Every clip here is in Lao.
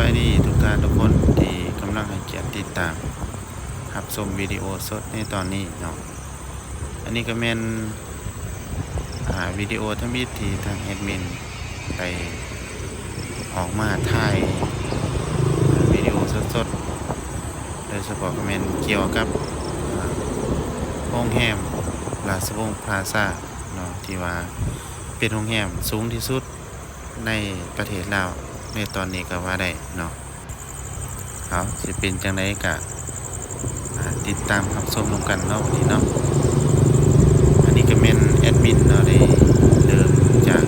ສະບາຍດີທຸກທ່ານທຸກຄົນທີ່ກຳລັງໃຫ້ກຽດຕິດຕາມຮັບຊົມວິດີໂອສົດໃນຕອນນີ້ເນາະ. ອັນນີ້ກໍແມ່ນ ອ່າ ວິດີໂອທຳອິດທີ່ທາງແອດມິນໄດ້ອອກມາຖ່າຍ ອ່າ ວິດີໂອສົດໆ ໂດຍສະເພາະກໍແມ່ນກ່ຽວກັບ ອ່າ ໂຮງແຮມລາຊະວົງພລາຊາເນາະ ທີ່ວ່າເປັນໂຮງແຮມສູງທີ່ສຸດ ໃນປະເທດລາວໃນຕອນນີ້ກໍວ່າໄດ້ເນາະ. ເອົາ ຊິເປັນຈັ່ງໃດກະ ອ່າ ຕິດຕາມຮັບຊົມນຳກັນເນາະ ບັດນີ້ເນາະ. ອັນນີ້ກໍແມ່ນແອດມິນເນາະ ໄດ້ເລີ່ມຈາກ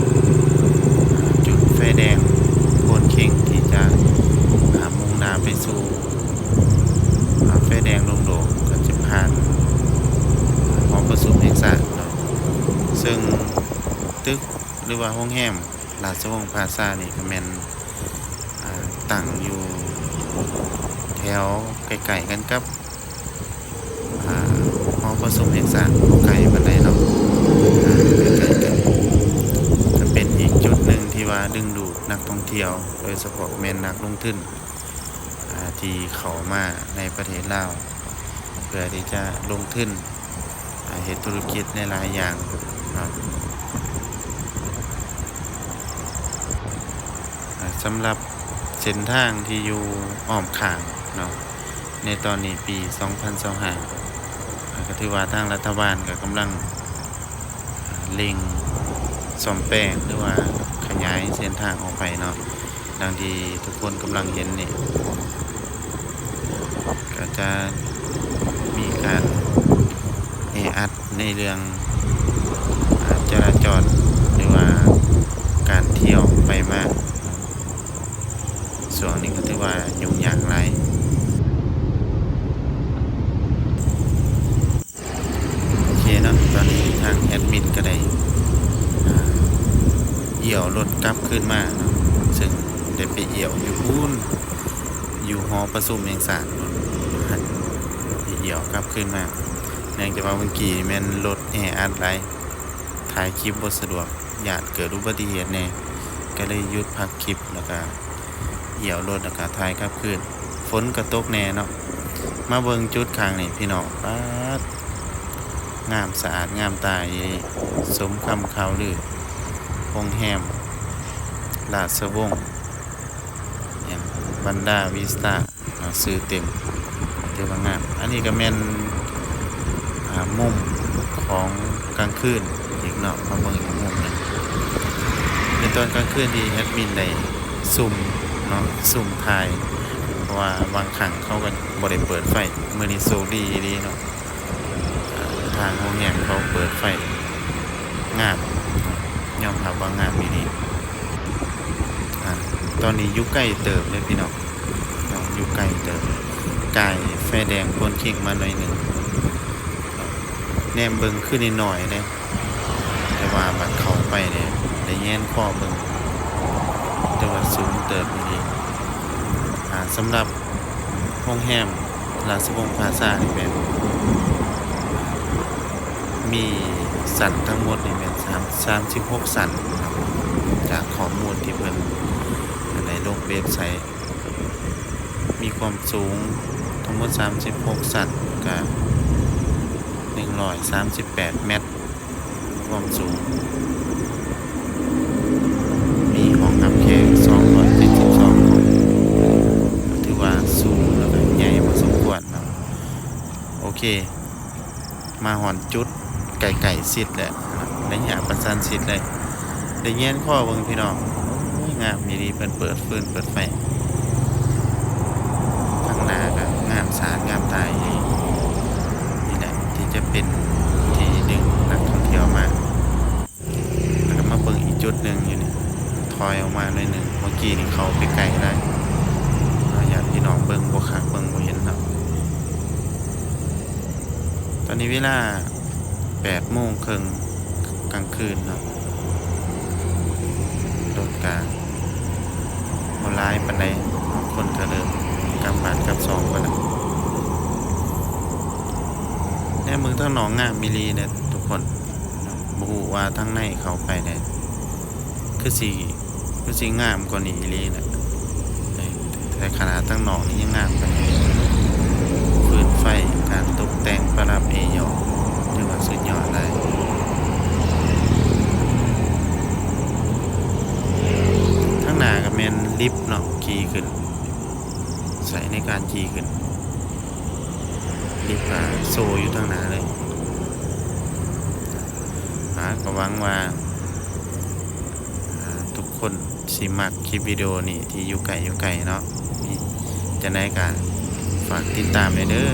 ອ່າ ຈຸດໄຟແດງໂພນເຄັງທີ່ຈະ ອ່າ ມຸ່ງໜ້າໄປສູ່ ອ່າ ໄຟແດງດົງໂດກ ກໍຈະຜ່ານ ອ່າ ຫໍປະຊຸມແຫ່ງຊາດເນາະ ເຊິ່ງຕຶກ ຫຼືວ່າໂຮງແຮມ ລາຊະວົງພລາຊານີ້ກໍແມ່ນ ອ່າ ຕັ້ງຢູ່ແຖວໃກ້ໆກັນກັບ ອ່າ ຫໍປະຊຸມແຫ່ງຊາດ ບໍ່ໄກປານໃດເນາະ ອ່າ ໃກ້ໆກັນ. ກໍເປັນອີກຈຸດໜຶ່ງທີ່ວ່າດຶງດູດນັກທ່ອງທ່ຽວ ໂດຍສະເພາະແມ່ນນັກລົງທຶນ ອ່າ ທີ່ເຂົ້າມາໃນປະເທດລາວ ເພື່ອທີ່ຈະລົງທຶນ ອ່າ ເຮັດທຸລະກິດຫຼາຍໆຢ່າງເນາະ. ອ່າ ສຳລັບເສັ້ນທາງທີ່ຢູ່ອ້ອມຂ້າງເນາະ ໃນຕອນນີ້ປີສອງພັນຊາວຫ້າ ອ່າ ກໍຖືວ່າທາງລັດຖະບານກໍກຳລັງ ອ່າ ເລັ່ງສ້ອມແປງ ຫຼືວ່າຂະຫຍາຍເສັ້ນທາງອອກໄປເນາະ. ດັ່ງທີ່ທຸກຄົນກຳລັງເຫັນນີ້ ກໍຈະມີການແອອັດໃນເລື່ອງ ອ່າ ຈະລາຈອນ ຫຼືວ່າການທ່ຽວໄປມາ ຊ່ວງນີ້ກໍຖືວ່າຫຍຸ້ງຍາກຫຼາຍ. ໂອເຄເນາະ ຕອນນີ້ທາງແອດມິນກໍໄດ້ ອ່າ ອ່ຽວລົດກັບຄືນມາເນາະ ເຊິ່ງໄດ້ໄປອ່ຽວຢູ່ພຸ້ນ ຢູ່ຫໍປະຊຸມແຫ່ງຊາດພຸ້ນ ໄປອ່ຽວກັບຄືນມາ ເນື່ອງຈາກວ່າເມື່ອກີ້ແມ່ນລົດແອອັດຫຼາຍ ຖ່າຍຄລິບບໍ່ສະດວກ ຢ້ານເກີດອຸບັດຕິເຫດແດ່ ກໍເລີຍຢຸດພັກຄລິບ ແລ້ວກໍ ອ່ຽວລົດ ແລ້ວກໍຖ່າຍກັບຄືນ. ຝົນກໍຕົກແດ່ເນາະ. ມາເບິ່ງຈຸດຂ້າງນີ້ພີ່ນ້ອງ ປາດ ງາມສະອາດງາມຕາອີ່ຫຼີ ສົມຄຳຂ່າວລື ໂຮງແຮມລາຊະວົງ ຫຍັງ ບັນດາວິສຕາ ເນາະ ຊື່ເຕັມ ຖືວ່າງາມ. ອັນນີ້ກໍແມ່ນ ອ່າ ມຸມຂອງກາງຄືນອີກເນາະ ມາເບິ່ງອີກມຸມໜຶ່ງ ເປັນຕອນກາງຄືນທີ່ແອດມິນໄດ້ຊູມເນາະ ຊູມຖ່າຍ ເພາະວ່າບາງຄັ້ງເຂົາກໍບໍ່ໄດ້ເປີດໄຟ. ມື້ນີ້ໂຊກດີອີ່ຫຼີເນາະ ອ່າ ທາງໂຮງແຮມເຂົາເປີດໄຟ ງາມ ຍອມຮັບວ່າງາມອີ່ຫຼີ. ອ່າ ຕອນນີ້ຢູ່ໄກເຕີບເດ້ພີ່ນ້ອງເນາະ ຢູ່ໄກເຕີບ ກາຍໄຟແດງໂພນເຄັງມາໜ້ອຍໜຶ່ງ ແນມເບິ່ງຄືນ້ອຍໆເດ້ ແຕ່ວ່າບັດເຂົ້າໄປນີ້ ໄດ້ແຍງຄໍເບິ່ງ ແຕ່ວ່າສູງເຕີບອີ່ຫຼີ. ອ່າ ສຳລັບ ໂຮງແຮມລາຊະວົງພລາຊານີ້ແມ່ນມີຊັ້ນທັງໝົດນີ້ແມ່ນສາມ ສາມສິບຫົກຊັ້ນເນາະ ຈາກຂໍ້ມູນທີ່ເພິ່ນໄດ້ລົງເວັບໄຊ ມີຄວາມສູງທັງໝົດສາມສິບຫົກຊັ້ນ ກະໜຶ່ງຮ້ອຍສາມສິບແປດແມັດ ຄວາມສູງ ມີຫ້ອງຮັບແຂກສອງຮ້ອຍເຈັດສິບສອງຫ້ອງ ຖືວ່າສູງ ແລ້ວກໍໃຫຍ່ພໍສົມຄວນເນາະ. ໂອເຄ ມາຮອດຈຸດໃກ້ໆຊິດແລ້ວ ໄລຍະປະຊັນຊິດເລີຍ ໄດ້ແຍງຄໍເບິ່ງພີ່ນ້ອງ ໂອ້ຍ ງາມອີ່ຫຼີ ເພິ່ນເປີດຟືນເປີດໄຟ ທາງໜ້າກໍງາມສະອາດງາມຕາອີ່ຫຼີ. ນີ້ແຫຼະທີ່ຈະເປັນທີ່ດຶງນັກທ່ອງທ່ຽວມາ. ແລ້ວກໍມາເບິ່ງອີກຈຸດໜຶ່ງຢູ່ນີ້ ຖອຍອອກມາໜ້ອຍໜຶ່ງ ເມື່ອກີ້ນີ້ເຂົ້າໄປໃກ້ຫຼາຍເນາະ ຢ້ານພີ່ນ້ອງເບິ່ງບໍ່ຄັກ ເບິ່ງບໍ່ເຫັນເນາະ. ຕອນນີ້ເວລາແປດໂມງເຄິ່ງກາງຄືນເນາະ ລົດກະບໍ່ຫຼາຍປານໃດ ຄົນກະເລີ່ມກັບບ້ານກັບຊ່ອງໄປແລ້ວ. ແນມເບິ່ງທາງນອກງາມອີ່ຫຼີເດ້ທຸກຄົນ ບໍ່ຮູ້ວ່າທາງໃນເຂົ້າໄປແດ່ ຄືຊິ ຄືຊິງາມກວ່ານີ້ອີ່ຫຼີແຫຼະ ເອີ ຖື ແຕ່ຂະໜາດທາງນອກນີ້ຍັງງາມປານນີ້. ຟືນໄຟ ການຕົກແຕ່ງປະດັບເອຢອກ ຖືວ່າສຸດຍອດຫຼາຍ. ທາງໜ້າກໍແມ່ນລິບເນາະ ຂີ່ຂຶ້ນ ໃຊ້ໃນການຂີ່ຂຶ້ນ. ລິບກໍໂຊຢູ່ທາງໜ້າເລີຍ. ອາ ກໍຫວັງວ່າ ອາ ທຸກຄົນຊິມັກຄລິບວິດີໂອນີ້ ທີ່ຢູ່ໃກ້ຢູ່ໄກເນາະ. ມີຈັ່ງໃດກໍຝາກຕິດຕາມແດ່ເດີ.